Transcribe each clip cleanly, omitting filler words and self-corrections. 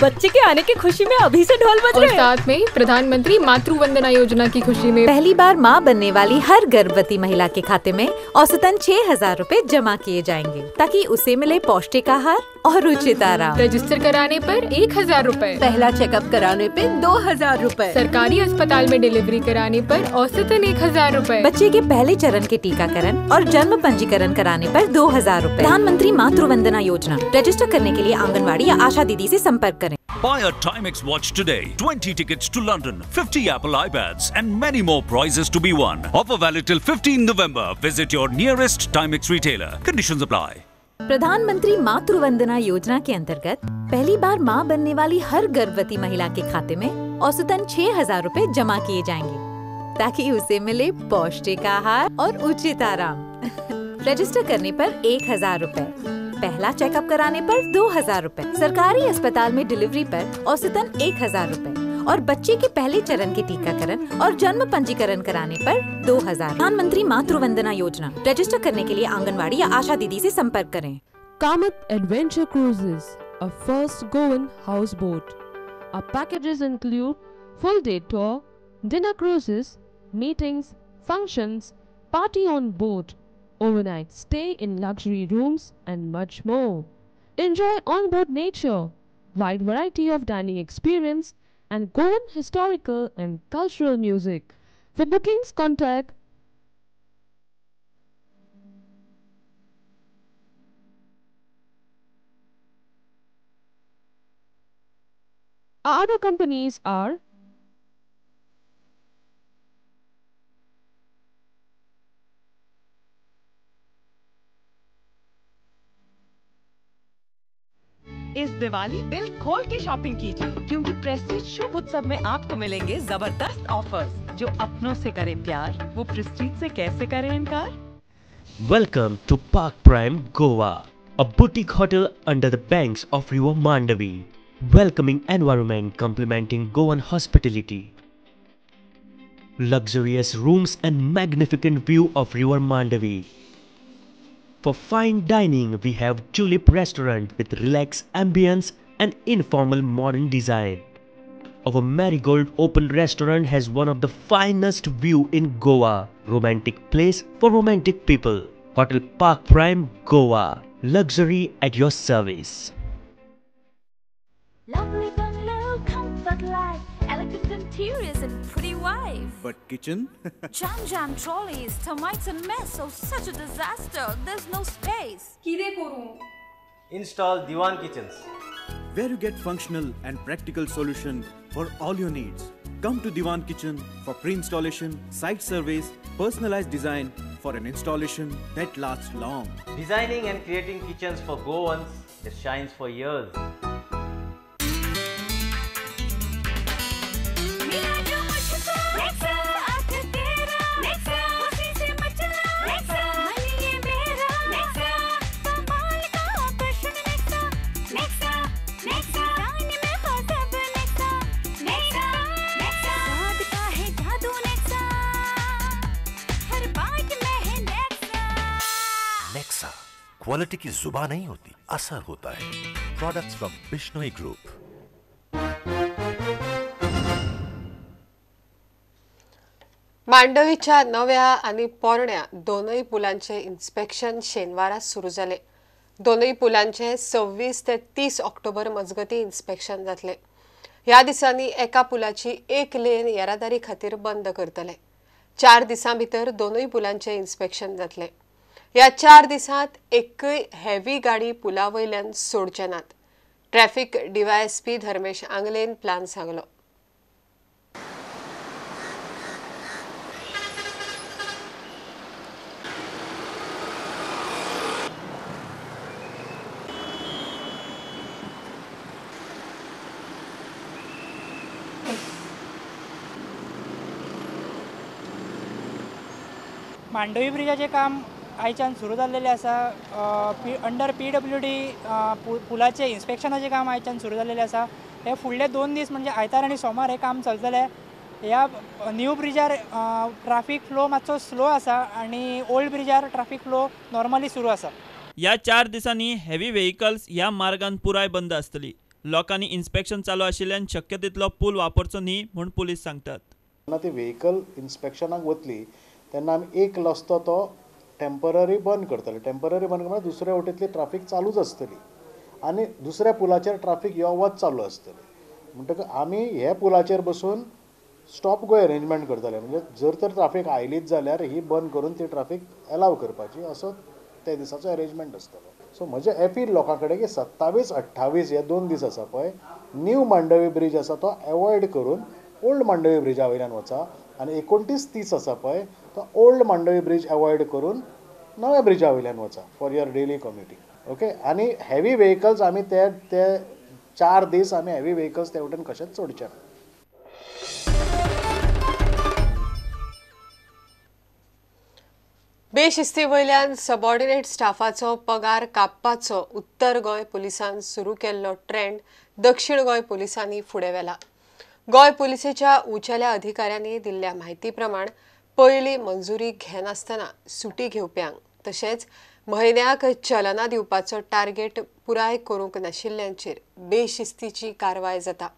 बच्चे के आने की खुशी में अभी से ढोल बज रहे हैं। और साथ में प्रधानमंत्री मातृ वंदना योजना की खुशी में पहली बार माँ बनने वाली हर गर्भवती महिला के खाते में औसतन 6000 रुपए जमा किए जाएंगे ताकि उसे मिले पौष्टिक आहार और उचित आराम। रजिस्टर कराने पर 1000 रुपए, पहला चेकअप कराने पे 2000 रुपए, सरकारी अस्पताल में डिलीवरी कराने पर औसतन 1000 रुपए, बच्चे के पहले चरण के टीकाकरण और जन्म पंजीकरण कराने पर 2000 रुपए। प्रधानमंत्री मातृ वंदना योजना रजिस्टर करने के लिए आंगनवाड़ी या आशा दीदी से संपर्क करें। Buy a Timex watch today. 20 tickets to London, 50 Apple iPads and many more prizes to be won. Offer valid till 15 November. Visit your nearest Timex retailer. Conditions apply. प्रधानमंत्री मातृ वंदना योजना के अंतर्गत पहली बार मां बनने वाली हर गर्भवती महिला के खाते में औसतन 6000 रुपए जमा किए जाएंगे ताकि उसे मिले पौष्टिक आहार और उचित आराम। रजिस्टर करने पर 1000 रुपए, पहला चेकअप कराने पर 2000 रुपए, सरकारी अस्पताल में डिलीवरी पर औसतन 1000 रुपए और बच्चे के पहले चरण के टीकाकरण और जन्म पंजीकरण कराने पर 2000। प्रधानमंत्री मातृ वंदना योजना रजिस्टर करने के लिए आंगनवाड़ी या आशा दीदी से संपर्क करें। Kamath Adventure Cruises, a first Goan houseboat. Our packages include full day tour, dinner cruises, meetings, functions, party on board, overnight stay in luxury rooms and much more. Enjoy onboard nature, wide variety of dining experience and Goan historical and cultural music. For bookings, contact Our other companies are इस दिवाली दिल खोल K shopping कीजिए क्योंकि Prestige शुभ उत्सव में आपको मिलेंगे जबरदस्त offers. जो अपनों से करे प्यार वो प्रेस्टीज से कैसे करे इनकार। Welcome to Park Prime Goa, a boutique hotel under the banks of River Mandavi. Welcoming environment complementing Goan hospitality. Luxurious rooms and magnificent view of River Mandavi. For fine dining, we have Tulip Restaurant with relaxed ambience and informal modern design. Our Marigold Open Restaurant has one of the finest view in Goa. Romantic place for romantic people. Hotel Park Prime Goa. Luxury at your service. Lovely bungalow, comfort life, elegant interiors and pretty wife. But kitchen? Jam trolleys, termites and mess, oh such a disaster, there's no space. Kide koru? Install Diwan Kitchens, where you get functional and practical solution for all your needs. Come to Diwan Kitchen for pre-installation, site surveys, personalized design for an installation that lasts long. Designing and creating kitchens for Goans that shines for years. Quality की जुबान नहीं होती, असर होता है। Products from Bishnoi group. मांडवीच्या नव्या आनी पोरण्या दोनूय पुलांचे इन्स्पेक्शन शेनवारा सुरू जाले। दोनूय पुलांचे 26 ते 30 ऑक्टोबर मजगती इन्स्पेक्शन जातले। ह्या दिसांनी एका पुलाची एक लेन येरादारी खातीर बंद करतले। 4 दिसां भितर दोनूय पुलांचे इन्स्पेक्शन जातले। ह्या 4 दिसांत एकय हेवी गाडी पुला वयल्यान सोडचे नात। ट्रॅफिक डीवायएसपी धर्मेश आंगलेन प्लान सांगलो। मांडवी ब्रिजाचें काम आयच्यान सुरू जाल्लेलें आसा। अंडर PWD पुलाचें इन्स्पेक्शनाचें काम आयच्यान सुरू जाल्लेलें आसा। हे फुडले 2 दीस म्हणजे आयतार आनी सोमार हें काम चलतलें। ह्या न्यू ब्रिजार ट्राफीक फ्लो मातसो स्लो आसा आनी ओल्ड ब्रिजार ट्राफीक फ्लो नॉर्मली सुरू आसा। ह्या 4 दिसांनी हेवी व्हेकल्स ह्या मार्गान पुराय बंद आसतली। लोकांनी इन्स्पेक्शन चालू आशिल्ल्यान शक्य तितलो पूल वापरचो न्ही म्हूण पुलीस सांगतात. जेन्ना ती व्हेकल इन्स्पेक्शनाक वतली तेन्ना आमी एक रस्तो तो टेम्पररी बंद करतले. टेम्पररी बंद करता दुसऱ्या वटेंतली ट्राफीक चालूच आसतली आनी दुसऱ्या पुलाचेर ट्राफीक यो वच चालू आसतली. म्हणटकच आमी हे पुलाचेर बसून स्टॉप गो अरेंजमेंट करतले. म्हणजे जर तर ट्राफीक आयलीच जाल्यार ही बंद करून ती ट्राफीक एलाव करपाची असो त्या दिसाचो अरेंजमेंट आसतलो. सो म्हजें अपील लोकां कडेन की 27, 28 हे 2 दीस आसा पळय, न्यू मांडवी ब्रिज आसा तो एवॉयड करून ओल्ड मांडवी ब्रिजा वयल्यान वचा आनी 29, 30 आसा पळय तो ओल्ड मांडवी ब्रिज एवॉयड करून नव्या ब्रिजा वयल्यान वचा for your daily commuting. Okay. आनी हेवी व्हेकल्स आमी ते ते 4 दीस आमी हेवी व्हेकल्स ते वटेन कशेंच सोडचे ना. बेशिस्ती वयल्यान सबऑर्डिनेट स्टाफाचो पगार कापपाचो उत्तर गोंय पुलिसान सुरू केल्लो ट्रेंड दक्षिण गोंय पुलिसांनी फुडें व्हेला. गोंय पुलिसेच्या उंचेल्या अधिकाऱ्यांनी दिल्ल्या म्हायती प्रमाण पयली मंजुरी घेनासतना सुटी घेवप्यांक तशेंच म्हयन्याक चलना दिवपाचो टार्गेट पुराय करूंक नाशिल्ल्यांचेर बेशिस्तीची कारवाय जाता.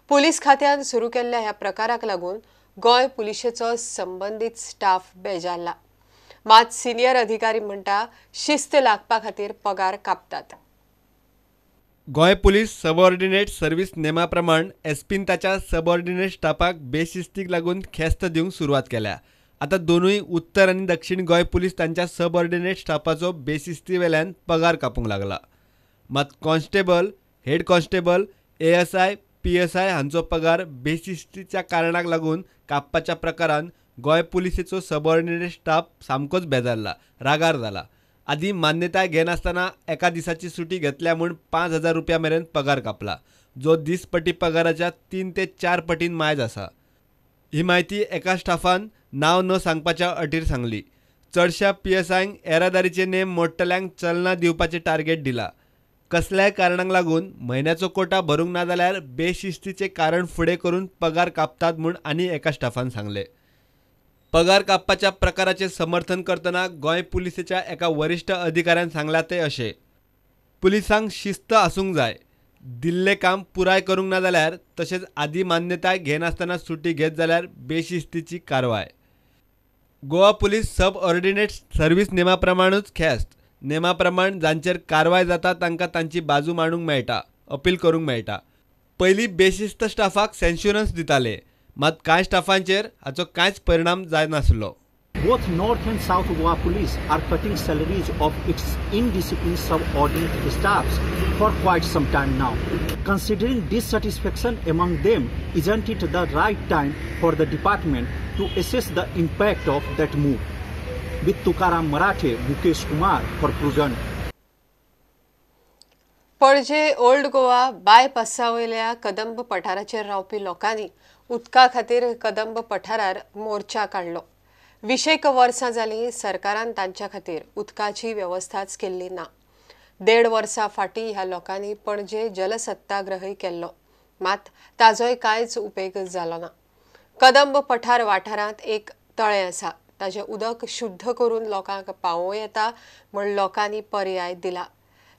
पुलीस खात्यान सुरू केल्ल्या ह्या प्रकाराक लागून गोंय पुलिशेचो संबंदीत स्टाफ बेजारला. मात सिनियर अधिकारी म्हणटा शिस्त लागपा खातीर पगार कापतात. गोंय पुलीस सबऑर्डिनेट सर्व्हिस नेमा प्रमाण एसपीन ताच्या सबऑर्डिनेट स्टाफाक बेशिस्तीक लागून ख्यास्त दिवंक सुरवात केल्या. आतां दोनूय उत्तर आनी दक्षिण गोंय पुलीस तांच्या सबऑर्डिनेट स्टाफाचो बेशिस्ती वेल्यान पगार कापूंक लागला. मात constable, head constable, ASI, PSI हांचो पगार बेशिस्तीच्या कारणाक लागून कापपाच्या प्रकारान गोंय पुलिसेचो सबऑर्डिनेट स्टाफ सामकोच बेजारला, रागार जाला. आदी मान्यताय घेनासतना एका दिसाची सुटी घेतल्या म्हूण 5,000 रुपया मेरेन पगार कापला, जो दिसपटी पगाराच्या 3 ते 4 पटीन मायज आसा. ही म्हायती एका स्टाफान नांव न सांगपाच्या अटीर सांगली. चडश्या पीएसआयंक येरादारीचे नेम मोडटल्यांक चलना दिवपाचें टार्गेट दिला. कसल्याय कारणांक लागून म्हयन्याचो कोटा भरूंक ना जाल्यार बेशिस्तीचें कारण फुडें करून पगार कापतात म्हूण आनी एका स्टाफान सांगलें. पगार कापपाच्या प्रकाराचें समर्थन करतना गोंय पुलिसेच्या एका वरिश्ठ अधिकाऱ्यान सांगलां तें अशें: पुलिसांक शिस्त आसूंक जाय. दिल्लें काम पुराय करूंक ना जाल्यार तशेंच आदी मान्यताय घेनासतना सुटी घेत जाल्यार बेशिस्तीची कारवाय. गोवा पुलीस सबऑर्डिनेट सर्व्हिस नेमा प्रमाणूच ख्यास्त. नेमा प्रमाण जांचेर कारवाय जाता तांकां तांची बाजू मांडूंक मेळटा, अपील करूंक मेळटा. पयलीं बेशिस्त स्टाफाक सेन्शुरन्स दिताले, मात कांय स्टाफांचेर हाचो कांयच परिणाम जायनासलो. Both North and South Goa Police are cutting salaries of its indisciplined subordinate staffs for quite some time now. Considering dissatisfaction among them, isn't it the right time for the department to assess the impact of that move? With Tukaram Marathe, Mukesh Kumar for Prudent. Panaji old Goa बायपासा वयल्या कदंब पठाराचेर रावपी लोकांनी उदका खातीर कदंब पठारार मोर्चा काडलो. 20 वर्सां जालीं सरकारान तांच्या खातीर उदकाची वेवस्थाच केल्ली ना. 1.5 वर्सां फाटीं ह्या लोकांनी पणजे जलसत्याग्रहय केल्लो, मात ताजोय कांयच उपेग जालो ना. कदंब पठार वाठारांत एक तळें आसा, ताजें उदक शुद्ध करून लोकांक पावोवं येता म्हूण लोकांनी पर्याय दिला.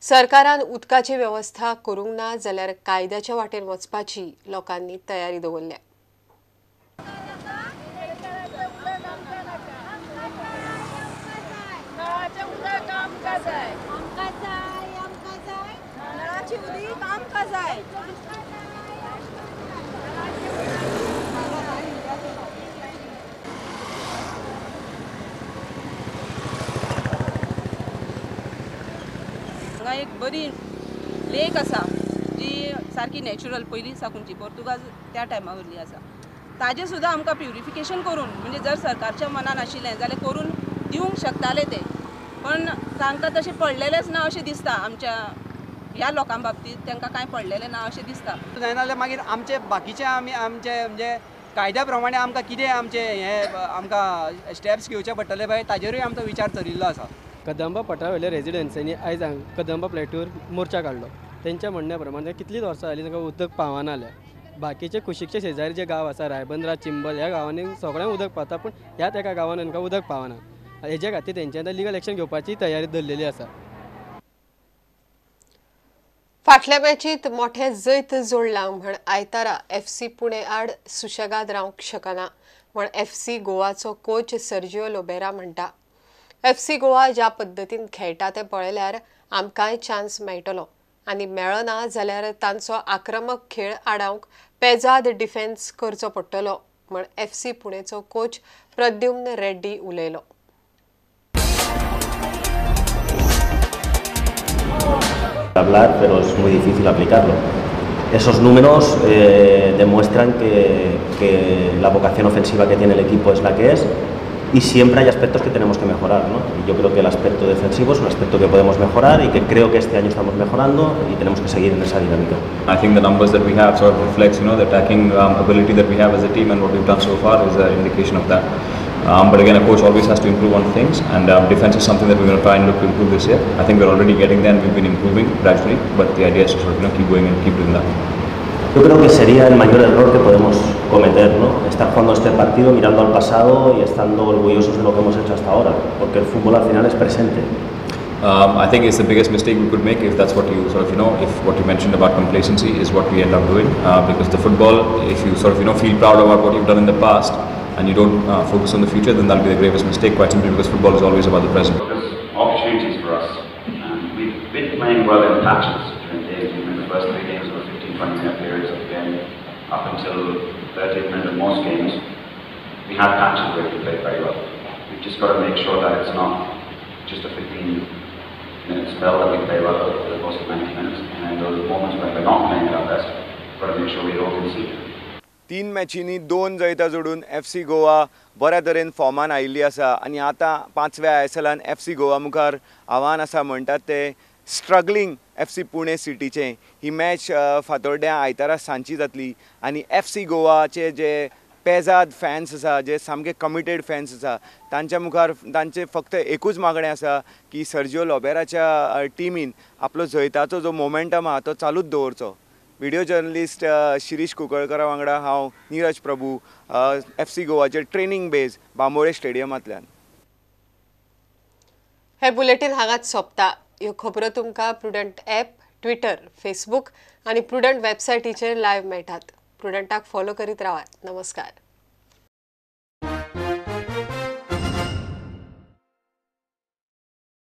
सरकारान उदकाची वेवस्था करूंक ना जाल्यार कायद्याच्या वाटेन वचपाची लोकांनी तयारी दवरल्या. हांगा एक बरी लेक आसा जी सारकी नॅचरल पयलीं साकूनची पोर्तुगाज त्या टायमा वयली आसा. ताजें सुद्दां आमकां प्युरिफिकेशन करून म्हणजे जर सरकारच्या मनान आशिल्लें जाल्यार करून दिवंक शकताले ते, पण तांकां तशें पडलेलेंच ना अशें दिसता. आमच्या ह्या लोकां बाबतींत तांकां कांय पडलेलें ना अशें दिसता. जायना जाल्यार मागीर आमचे बाकीचे आमी आमचे म्हणजे कायद्या प्रमाणे आमकां कितें आमचे हे आमकां स्टेप्स घेवचे पडटले पळय ताजेरूय आमचो विचार चलिल्लो आसा. कदंबा पठारावयल्या रेजिडन्सांनी आयज कदंबा प्लेटूर मोर्चा काडलो. तेंच्या म्हणण्या प्रमाणे कितलींच वर्सां जालीं तांकां उदक पावना जालें. बाकीचे कुशीकचे शेजारी जे गांव आसा रायबंद्रा, चिंबल ह्या गांवांनी सगळ्यांक उदक पावता, पूण ह्याच एका गांवान तांकां उदक पावना. हेजे खातीर तेंच्यानी आतां लिगल एक्शन घेवपाची तयारी दवरलेली आसा. फाटल्या मॅचीत मोठे जैत जोडलां म्हण आयतारा एफसी पुणे आड सुशेगाद रावंक शकना म्हण एफसी गोवाचो कोच सर्जिओ लोबेरा म्हणटा। एफसी गोवा ज्या पद्दतीन खेळटा तें पळयल्यार आमकांय चान्स मेळटलो आनी मेळना जाल्यार तांचो आक्रमक खेळ आडावंक पेजाद डिफेन्स करचो पडटलो म्हण एफसी पुणेचो कोच प्रद्युम्न रेड्डी उलयलो। Hablar, pero es muy difícil aplicarlo. Esos números demuestran que la vocación ofensiva que tiene el equipo es la que es y siempre hay aspectos que tenemos que mejorar, ¿no? Y yo creo que el aspecto defensivo es un aspecto que podemos mejorar y que creo que este año estamos mejorando y tenemos que seguir en esa dinámica. I think the numbers that we have sort of reflects, you know, the attacking ability that we have as a team, and what we've done so far is an indication of that. But again, a coach always has to improve on things, and defense is something that we're going to try and look to improve this year. I think we're already getting there and we've been improving gradually, but the idea is to sort of, you know, keep going and keep doing that. Yo creo que sería el mayor error que podemos cometer, ¿no? Estar jugando este partido mirando al pasado y estando orgullosos de lo que hemos hecho hasta ahora, porque el fútbol al final es presente. I think it's the biggest mistake we could make if that's what you sort of, you know, if what you mentioned about complacency is what we end up doing, because the football, if you sort of, you know, feel proud about what you've done in the past and you don't focus on the future, then that'll be the gravest mistake, quite simply because football is always about the present. There's opportunities for us. We've been playing well in patches during games. We've been the first three games over 15-20 minute periods of the game, up until 30th minute of most games. We have patches where we played very well. We've just got to make sure that it's not just a 15-minute spell that we play well over the course of 90 minutes, and then those moments when we're not playing at our best, we've got to make sure we don't concede. 3 मॅचींनी 2 जैतां जोडून F C Goa बऱ्या तरेन फॉर्मान आयिल्ली आसा आनी आतां 5व्या आय.एस.एलान F C Goa मुखार आव्हान आसा म्हणटात ते स्ट्रगलिंग एफ सी पुणे सिटीचें। ही मॅच फातोड्ड्यां आयतारा सांजची जातली आनी एफ सी गोवाचे जे पेजाद फॅन्स आसा, जे सामके कमिटेड फॅन्स आसा, तांच्या मुखार तांचे फक्त एकूच मागणें आसा की सर्जिओ लोबेराच्या टिमीन आपलो जैताचो जो मोमेंटम आहा तो चालूच दवरचो। व्हिडिओ जर्नलिस्ट शिरीष कुंकळकरा वांगडा हांव नीरज प्रभू, एफ सी गोवाचे ट्रेनिंग बेज बांबोळे स्टेडियमांतल्यान। हे बुलेटीन हांगाच सोंपता। ह्यो खबरो तुमकां प्रुडंट ॲप, ट्विटर, फेसबूक आनी प्रुडंट वेबसायटीचेर लायव्ह मेळटात। प्रुडंटाक फॉलो करीत रावात। नमस्कार।